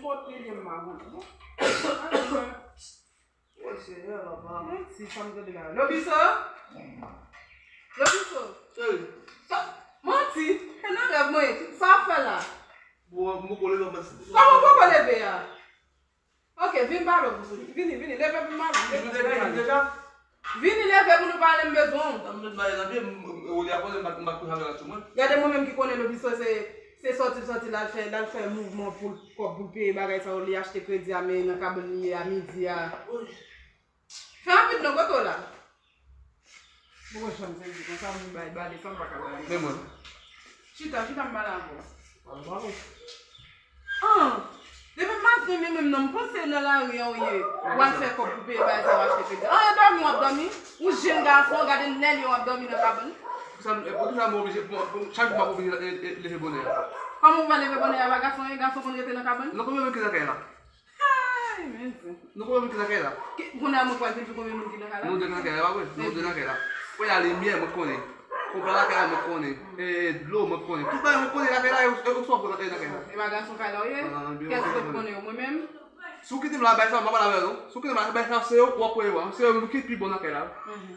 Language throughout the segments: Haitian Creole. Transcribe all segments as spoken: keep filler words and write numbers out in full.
Kote li ye m pa konn. Woy, Senyè, papa. Manti, sa m tande la. Lobiso? Lobiso? Cheri. Sa, manti. E nan rèv mwen ye. Sa w ap fè la? Bon, m poko leve, mwen. Kòman w poko leve a? Ok, vin pale w. Vini, vini. Leve pou m pale w. Vini, vini, vini deja. Vini leve pou nou pale, m bezwen w. Sa m vin pale nan pye, m, m, ou li a konnen, m pa, m pa kouche avè l sou mwen. Gade mwen menm ki konnen Lobiso se, se sòti l sòti, l al fè, l al fè mouvman pou l, kòb pou l peye bagay sa yo, li achte kredi a, men nan kabann li ye a midi a. Fè rapid non, kote w la? Poko janm sezi konsa, m bay bale, sa m pa ka bale. Men mwen. Chita, chita, m pale avè w. Pale, pale. Ah, depi maten menm, menm non, m panse nan lari an w ye. W al fè kòb pou peye bagay sa w achte kredi. Ah, dòmi w ap dòmi. Ou jèn gason, gade nèg yo w ap dòmi nan kabann. Poukisa, poukisa m oblije, bon, bon, chak jou m ap oblije, e, e, leve bonè a? Kòman ou pa leve bonè a, pa gason ye, gason konn rete nan kabann? Non, konbyen moun ki nan kay la? Ay, men se. Nou konbyen moun ki nan kay la? Ki, kounye a mwen pral vin pou konbyen moun ki nan kay la? Nou de nan kay la, pa vre? Nou de nan kay la. Kounye a limyè, mwen konnen. Kòb la lakay la, mwen konnen. E, dlo, mwen konnen. Tout bagay, mwen konnen lakay la, e, e, ou sòf nan, nan kay la. E pa gason kay la, ou ye? Ah, byen, kèt ou te konnen yo, mwen menm? Si w kite m la, bay sa, m pa pale avè w, non. Si w kite m la, bay sa, se yo, w ap peye yo. Se yo ki pi bon nan kay la.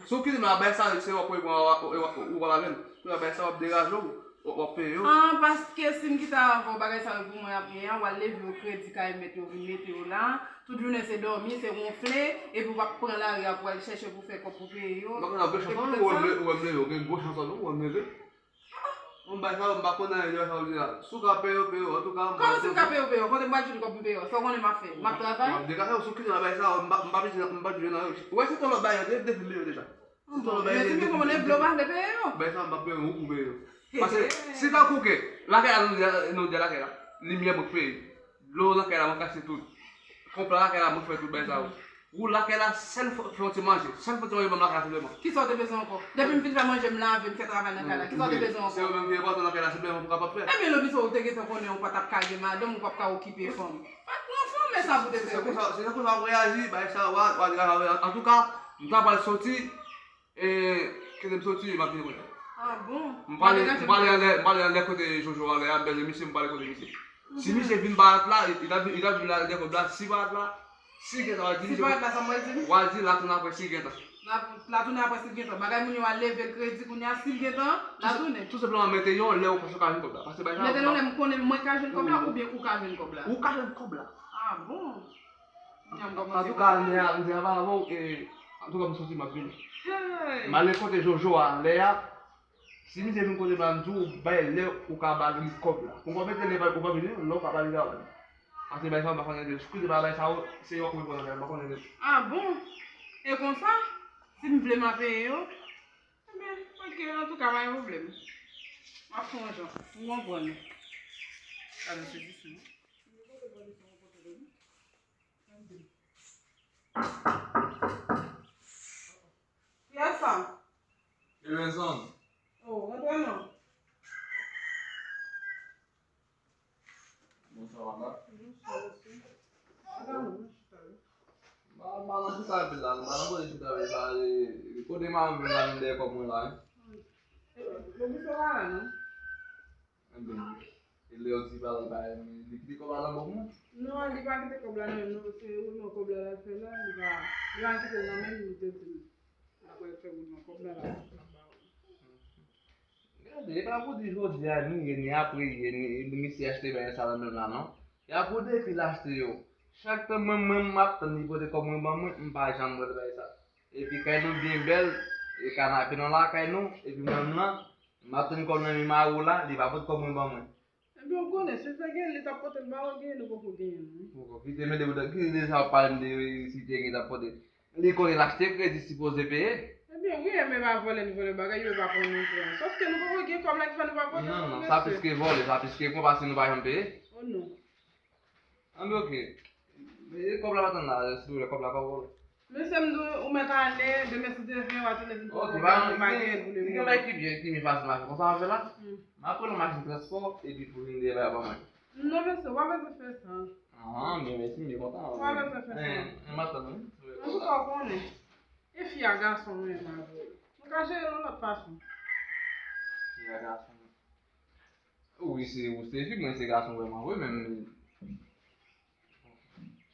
Si w kite m la, bay sa, se yo, w ap peye yo, w, w, w, w pale avè m. Kounye a, bay sa, w ap deraje w. W, w ap peye yo. Ah, paske si m kite avè w bagay sa yo pou mwen ap gen an, w al leve yo kredi kay mèt yo vin mete yo la. Tout jounen se dòmi, se wonfle, epi w ap pran lari a pou al chèche pou fè kòb pou peye yo. M pa konn ap gen chans non, ou wè m le-, ou wè m leve, ou gen gwo chans non, ou wè m leve. Mwen bay sa yo, m pa konn anyen de sa yo di la. Si w ka peye yo, peye yo, antouka, m pa konn. Kòman si m ka peye yo, peye yo? Kote m pral jwenn kòb m peye yo? Sa w konnen m ap fè? M ap travay? W ap dekache yo, si w kite nan bay sa yo, m pa, m pa vin, m pa vin nan yo. Ou wè se ton lòt bay yo, de, de fil yo deja. Bon, men si m te konn konnen vle w pa vle peye yo. Bay sa m pa peye yo, ou pou peye yo. Paske si tankou ke lakay la, nou di, nou di lakay la, limyè mwen k peye, dlo lakay la mwen k achte tout, kòb la lakay la mwen k fè tout bay sa yo. Ou lakay la sèl fò, fè yon ti manje, sèl fò ti manje ban m lakay la senpleman. Kisa w te bezwen ankò? Depi m fin fè manje, m lave, m fè travay nan kay la, kisa w te bezwen ankò? Se yo menm ki enpòtan lakay la senpleman pou kapab fè. Ebyen, Lobiso, ou te gentan konnen ou pa t ap ka gen madanm, ou p ap ka okipe fanm. Pa t pran fanm, men sa pou te fè. Se konsa, se konsa w ap reyaji, bay sa, w a, w a degaje avè l. Antouka, m ta pral soti, E, kote m soti, m ap vini kounye a. Ah bon? M prale, m prale anlè, m prale anlè kote Jojo anlè a, m bèl misye, m prale kote misye. Si misye vin ba lòt la, li, li ta vin, li ta vin la, lè kòb la, si pa lòt la, si gentan, w a di misye. Si pa lòt la, sa m pral di li? W a di l a tounen apre si gentan. L a, l a tounen apre si gentan. Bagay moun yo al leve l kredi kounye a, si l gentan, l a tounen. Tou senpleman mete yon lè ou panse w ka jwenn kòb la. Paske bagay sa. Mete yon lè m konnen mwen ka jwenn kòb la, oubyen ou ka jwenn kòb la? Ou ka jwenn kòb la. Ah bon? Antouka, m te, m te ava avè w, e, antouka, m soti, m ap vini. M ale kote Jojo a, lè a, si misye vin kote m la, m di w, bay lè ou ka ba li kòb la. Ou pa mete lè ou pa vini, lè ou ka ba li la, w a di. Paske bay sa, m pa konnen de, si kote pa bay sa, se yo k mwen konnen, m pa konnen de. Ah bon? E konsa? Si m vle, m a peye yo? Ebyen, ok, antouka, pa gen pwoblèm. M ap fè yon jan. Ou konprann? Gade, se dis, non? Kiyès sa? Evenson. Oh, rantre non. Bonswa, madam. Bonswa, mesye. Madam, nou chita, wi. M pa, m pa nan chita epi la, m pa nan kote chita epi sa, e, kote m ap vin la, m dèyè kòb mwen la, wi. Lobiso pa la, non? Enben, e lè yo di pa la, li pa, li kite kòb la nan bòk mwen? Non, li pa kite kòb la nan men m, non, se woulman kòb la l al fè la, li pa, li pa kite l nan men m, li te di m l ap al fè woulman kòb la, l ap, l ap ba ou. Gade, e pa pou di jodi a, ni yè, ni apre yè, ni, ni misye achte bagay sa nan men m la, non. E pa pou depi l achte yo. Chak tan mwen, mwen, m ap tann li pote kòb mwen ban mwen, m pa janm wè l bay sa. Epi kay nou byen bèl, e kanape nou lakay nou, epi mwen menm lan, m ap tann kòb nan men mari w la, li pa pot kòb mwen ban mwen. Ebyen, ou konnen, si l te gen, li t ap pote l ba ou, gen, nou poko genyen, non. Poko, ki te mete pou ki deja w ap pale m de si te gen, t ap pote. Li konnen l achte kredi, sipoze peye. Ebyen, wi, men pa vòlè n vòlè bagay yo, e pa pran non pran. Sòf ke nou poko gen kòb la ki fè nou pa pote. Non, non, sa plis ke vòlè, sa plis ke pran, paske nou pa janm peye. Oh non. Anben, ok. E kòb la pa tann la, silvouplè, kòb la, kòb la. Mesye, m di w, ou mèt ale, demen si Dye vle, w a tounen vin pran kòb la, nou pa gen pwoblèm. Li gen bagay ki byen, ki byen fasil mache konsa avè la. M ap pran yon machin transpò, epi pou vin dèyè bagay ban mwen. Non, mesye, w pa bezwen fè sa. Ah, men mèsi, m byen kontan. W pa bezwen fè sa. Eh, m ap tann, wi. Antouka, w konnen. E fi a gason, mwen, m avè w. Nou ka jere l yon lòt fason. Fi a gason. Wi, se, ou se fi, mwen se gason vrèman vre, men m,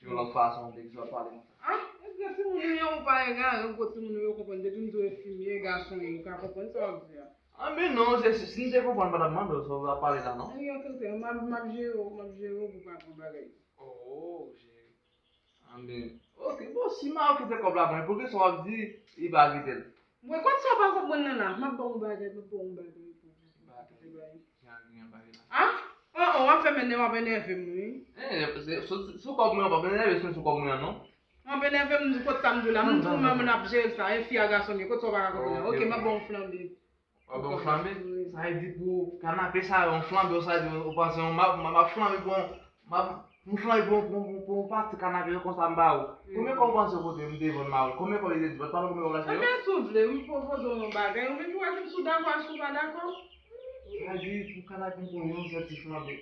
Yon lòt fason, de ki sa w ap pale konsa. Ah, èske timoun ou ye ou pa egare, ou gwo timoun ou yo konprann. Depi m di w enfimye, gason ye, ou ka konprann sa w ap di a. Ah, men non, se, si, si m te konprann, m pa t ap mande w sa w ap pale la, non. Anyen, tonton, m ap, m ap jere w, m ap jere w pou w pa pran bagay. Oh, jere. Anben, ok, bon, si m a kite kòb la, men pou ki sa w ap di, li pa kite l? Mwen, konn sa w pa konprann nan la, m ap ba w yon bagay, m ap ba w yon bagay pou ou. Bagay. Gen, gen bagay la. Ah? Oh, oh, w ap fè m ènè-, w ap enève m, wi. Eh, se, se, sou kòb mwen, w ap enève, se sou kòb mwen an, non? W ap enève m, kot sa m di w la, m di w menm n ap jere sa, e fi a gason m ye, kot sa w pa ka konprann? Ok, m ap ba w yon flanbe. W ap ba w flanbe? Sa vle di pou kanape sa yo, yon flanbe, sa vle di ou panse yon m ap, m ap, m ap flanbe pou yon, m ap, m flanbe pou, pou, pou, pou yon pati kanape yo konsa m ba ou. Konbyen kòb ou panse w kote m te vann ma ou? Konbyen kòb li te di? Ou pa t pale konbyen kòb l achte yo? Ebyen, si w vle, m pwopoze w yon bagay, ou menm ou wè si w dakò, si w pa dakò. Sa vle di pou kanape m pou yon sèl ti flanbe.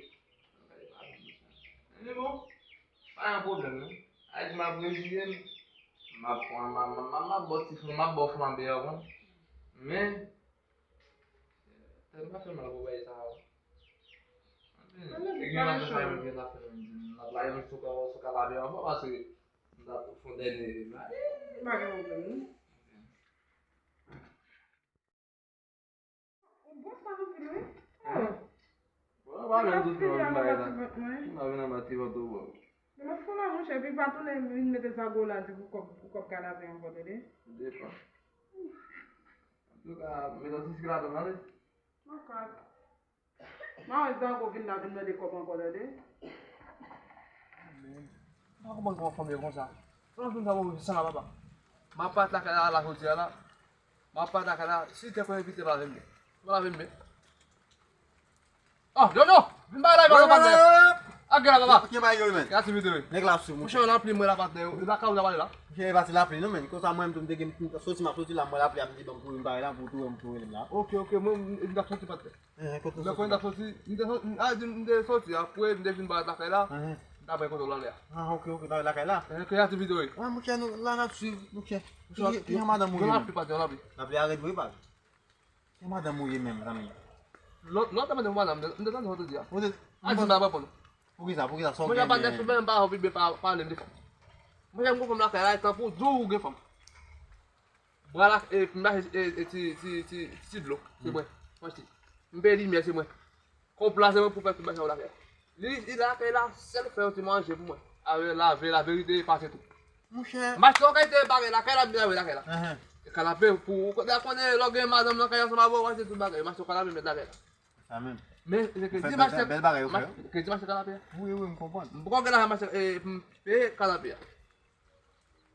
Men bon, pa gen pwoblèm, non. Sa vle di m ap reziye m, m ap, m ap, m ap, m ap, m ap ba w ti flan-, m ap ba w flanbe a, bon. Men, Tèt m pa fè mal pou bagay sa yo. Anben, gen nan fè sa yo, gen nan fè menm. N ap lage nou sou ka, sou kanape anvan, paske m t ap fè yon dènye bagay. Pa gen pwoblèm, non. Ou bon sa anpil, wi. Bon, pa menm tout moun bagay la. M pa vin anba ti vant ou, bò. Lòt fwa la, monchè, epi pa tounen vin mete zago la di pou kòb, pou kòb kanape ankò, tande? Depan. Antouka, met yon ti sik ladan l, tande? Makak. M a wè zago vin la, vin mande kòb ankò, tande? M pa konprann kòman fanm yo konsa. Fanm sa pou san la, papa. M ap parèt lakay la, la jodi a la. M ap parèt lakay la. Si te konn envite m, lave m byen. Lave m byen. Oh, Jojo, vin bay la, papa, patnè. Ak gè la, papa. Ki bay yo, men? Ki aktivite, wi? Nèg la sou mwen. Monchè, lapli, mwen la, patnè. Lakay ou la, pale la. Monchè, e pa ti lapli, non, men. Konsa, mwen, m tou, m te gen, m soti, m ap soti la, mwen lapli ap di, ban m kouri, m pare la, pou tou, m tou rele m la. Ok, ok, mwen, m, m t ap soti, patnè. Lè kote m t ap soti, m te soti, a, di m te soti, apre m te fin parèt lakay la, m t ap bay kontwòl anlè a. Ah, ok, ok, parèt lakay la. Eh, ki aktivite w ye? Ah, monchè, nou la n ap swiv, monchè. Ki jan madanm ou ye menm? Yon lapli, patnè, yon lapli. Lapli a rèd vre, pa? Ki jan madanm ou ye menm, zanmi? Lòt, lòt madanm, madanm, m te tande w te di a. A, di m pa reponn. Poukisa, poukisa, sa w gen menm? Monchè, patnè, sou menm pa anvi byen pale m de fanm. Monchè, m gon fanm lakay la, e tankou di w ou gen fanm. Bra la, e, m achte, e, e, ti, ti, ti, ti dlo, se mwen. M achte. M peye limyè, se mwen. Kòb la, se mwen pou fè tout bagay sa yo lakay la. Li, li lakay la, sèl fè yon ti manje pou mwen. Avè lave, laverite, pase tou. Monchè. M achte yon kalite bagay lakay la, m lave lakay la. E kanape, pou, ou konnen, konnen, lè w gen madanm nan kay ansanm avè w, w achte tout bagay. M achte yon kanape, m met lakay la. Sa menm. Men, se kredi m achte, bèl bagay ou fè. Kredi m achte kanape a. Wi, wi, m konprann. M poko gen lajan m achte, e, m peye kanape a.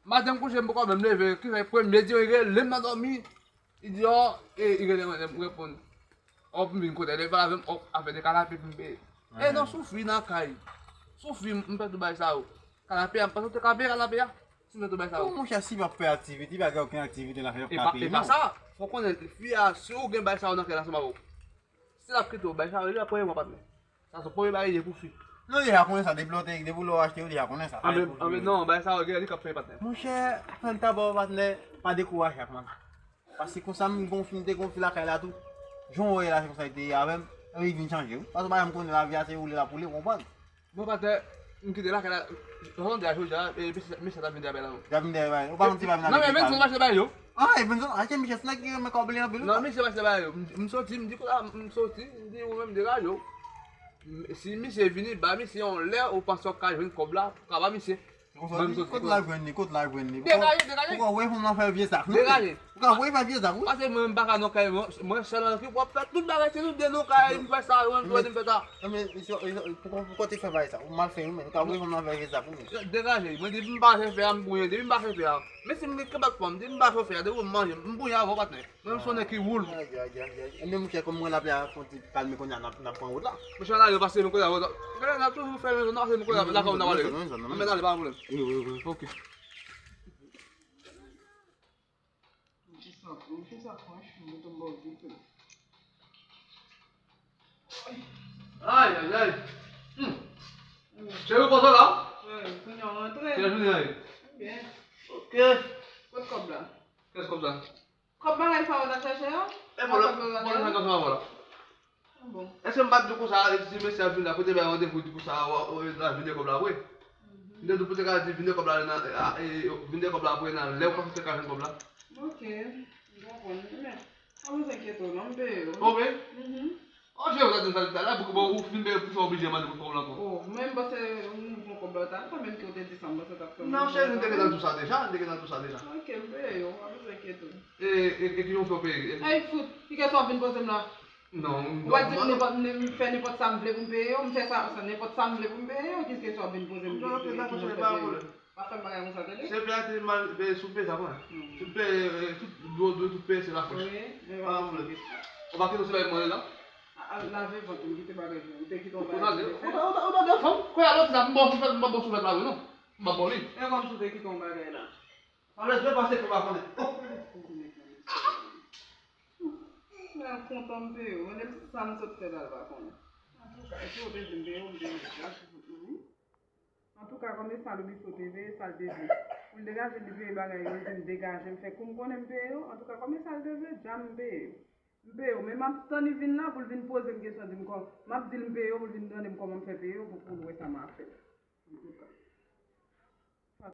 Maten m kouche, m poko menm leve, ki fè premye di, li rele m nan dòmi. Li di, oh, e, li rele mwen, m reponn. Hop, m vin kote, li pale avè m, hop, afè de kanape pou m peye. E non, soufri nan kay. Soufri, m pè tout bagay sa yo. Kanape a, m panse w te ka peye kanape a. Si m pè tout bagay sa yo. Bon, monchè, si m ap fè aktivite, pa gen okenn aktivite nan fè ka peye, non. E pa sa. Fò w konnen, fi a, si w gen bagay sa yo nan kay la, se pa bon. Si l ap kite w, bay sa yo, li ap premye mwa, patnè. Sa se premye bagay li ye pou fi. Non, li deja konnen sa, depi lè w te, depi lè w achte yo, li deja konnen sa. Anben, anben, non, bay sa yo, gen li k ap fè, patnè. Monchè, fè l ta ba w, patnè, pa dekouraje ak manzè. Paske konsa, m gon fi, m te gon fi lakay la tou. Jan w wè la, se konsa li te ye avè m. Epi li vin chanje, wi. Paske w pa janm konnen lavi a, se woule l ap woule, w konprann? Bon, patnè, m kite lakay la, jan w di a jodi a, e, mesye, mesye t ap vin dèyè bay la, non. T ap vin dèyè bay. Ou pa konn se pa vin nan. Non, men Evenson m achte bay yo. Ah, Evenson, achte misye, se nèg ki renmen kòb li anpil, wi. Non, mesye m achte bay yo. M, m soti, m di, kote m soti, m di, ou menm degaje w. M, si misye vini, ba misye yon lè, ou panse w ka jwenn kòb la, ou ka ba misye. Mwen m soti. Kot la jwenn li, kot la jwenn li? Degaje, degaje. Ou ka voye fanm nan fè vye zak, non? Degaje. Ou ka voye fè vye zak, wi. Pase mwen m pa ka nan kay mwen, mwen sèl ki w ap fè tout bagay, se nou de nan kay, m fè sa, mwen m fè sa. Non, men, misye, misye, pou, pou kote fè bagay sa, ou mal fè, wi, men, ou ka voye fanm nan fè vye zak, wi, men. Degaje, mwen depi m pa chofè a, m bouyen, depi m pa chofè a. Men si m gen kebab fanm, depi m pa chofè a, depi m manje, m bouyen avè w, patnè. Mwen m se yon nèg ki woul. Ay, ay, ay, ay. Enben, monchè, kòm mwen lapli a fon ti kalme kounye a, n ap, n ap pran wout la. Monchè, n ale pase nou kounye a, kounye a n ap toujou fè rezon, n ap fè nou kounye a, lakay ou n ap ale. Anben, ale, pa gen pwoblèm. Wi, wi, wi, ok. Monchè, sa, monchè, sa franch, mwen tonbe vit. Ay, ay, ay. Hmm. Cheri, ou poze la? Wi, kounye a w rantre. Ki jan jounen an ye? Byen. Ok. Kot kòb la? Kiyès kòb la? Kòb bagay sa w t ap chache yo? E bon, bon, bon, bon, bon. Èske m pa t di w konsa, ti mesye ap vin la, kote bay randevou di konsa, w, w, w, la vin de kòb la vre? Mhm. M te di pou te ka di vin de kòb la nan, a, e, vin de kòb la apre nan lè ou panse te ka jwenn kòb la. Ok, m konprann. Men, pa bezwen enkyete w non, m peye yo. Ok. Mhm. Oh, cheri, ou ta di m sa tout a lè, pou ki bon ou fin peye pou sa oblije mande pou kòb la ankò. Oh, men m panse ou bon kòb la ou ta, kanmenm ke ou te di sa, m panse w t ap fè m. Non, cheri, nou te gentan di sa deja, nou te gentan di sa deja. Ok, m peye yo, pa bezwen enkyete w. E, e, e ki jan w fè w peye? Ay, fout, ki kesyon w ap vin poze m la? Non, ou pa di m nenpòt, m fè nenpòt sa m vle pou m peye yo, m fè sa, sa nenpòt sa m vle pou m peye yo, ki kesyon w ap vin poze m? Non, ok, dakò, cheri, pa gen pwoblèm. Pa fè m bagay konsa, tande? Se peye a te mal, peye sou peye sa, mwen. Hmm. Tout peye, eh, tout dlo, dlo, tout peye, se la fòs. Wi, men pa gen pwoblèm. Ou pa kite w se bagay mwen la? A, a, lave vant ou, m kite bagay pou ou. Ou te kite yon bagay pou ou fè? Ou ta, ou ta, ou ta, ou ta fè m? Kounya lòt la, m ba w souflèt, m pa ba w souflèt la, wi, non. M pa ba w li. E kòmsi w te kite yon bagay la. Anlè, dwe pase pou pa konnen. Oh! Men kontan m peye w. Mande m sa m sot fè la, l pa konnen. Antouka, epi w te di m peye w, m peye w. Antouka, kòm e sa Loubifo te veye, sa l te vle. Pou l degaje, li veye bagay yo, li di m degaje, m fè kou m konnen m peye yo. Antouka, kòm e sa l te vle, dja m peye yo. M peye yo, men m ap tann li vin la pou l vin poze m kesyon, di m kò-, m ap di l m peye yo, pou l vin mande m kòman m fè peye yo, pou, pou l wè sa m a fè. Antouka.